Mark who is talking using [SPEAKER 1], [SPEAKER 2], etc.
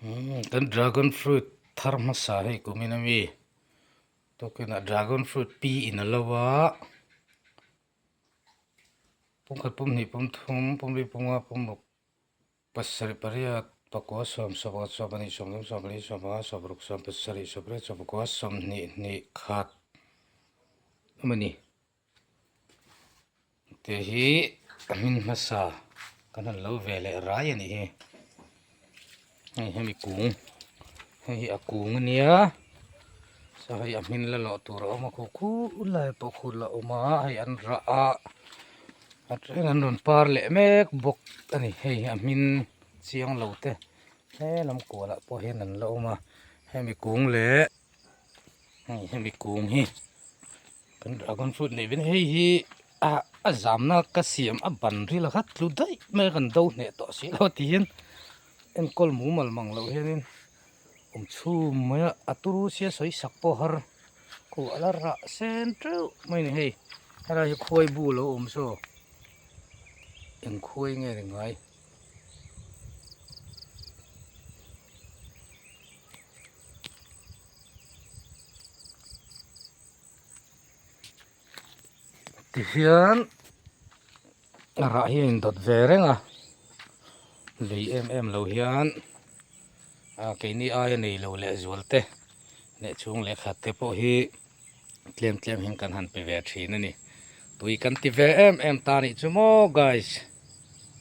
[SPEAKER 1] Kan dragon fruit thar hmasa hei kumin ami tukin ah dragon fruit pi in a lo a pumkhat pumhnih pumthum pumli pumnga pumruk pasarih pariat pakua sawm sawmpakhat sawmpahnih sawmthum sawmpali sawmpanga sawmparuk sawmpasarih sawmpariat sawmpakua sawmhnih hnih khat amawni. Te hi a hmin hmasa kan han lo ve leh rai a nih hi hei hemi kung hei hi a kung a nia saw hei a hmin la lawh tur a awm a khu khu lai pawh khu la awm a hei an rah a a then an rawn par leh mek bawk a ni hei hi a hmin chiang lo te helam kual ah pawh hian an la awm a hemi kung leh hei hemi kung hi. Kan dragon fruit neih vin hei hi ah a zamna ka siam a ban ril a kha tlu daih mai a kan do hneh tawh si lo ti hian enkawl mumal mang loh hianin awm chhum mai a a turu sia sawi sak pawh har khuh a la rah sen teuh mai a ni hei helai hi khuai bu lo awm saw eng khuai nge ni ngai. Tihian a rah hi a indawt ve reng a lei em em lo hian ah keini aia nei lo leh zual te leh chhung leh khat te pawh hi tlem tlem hian kan han pe ve thin a ni tui kan ti ve em em ta nih chu maw guys.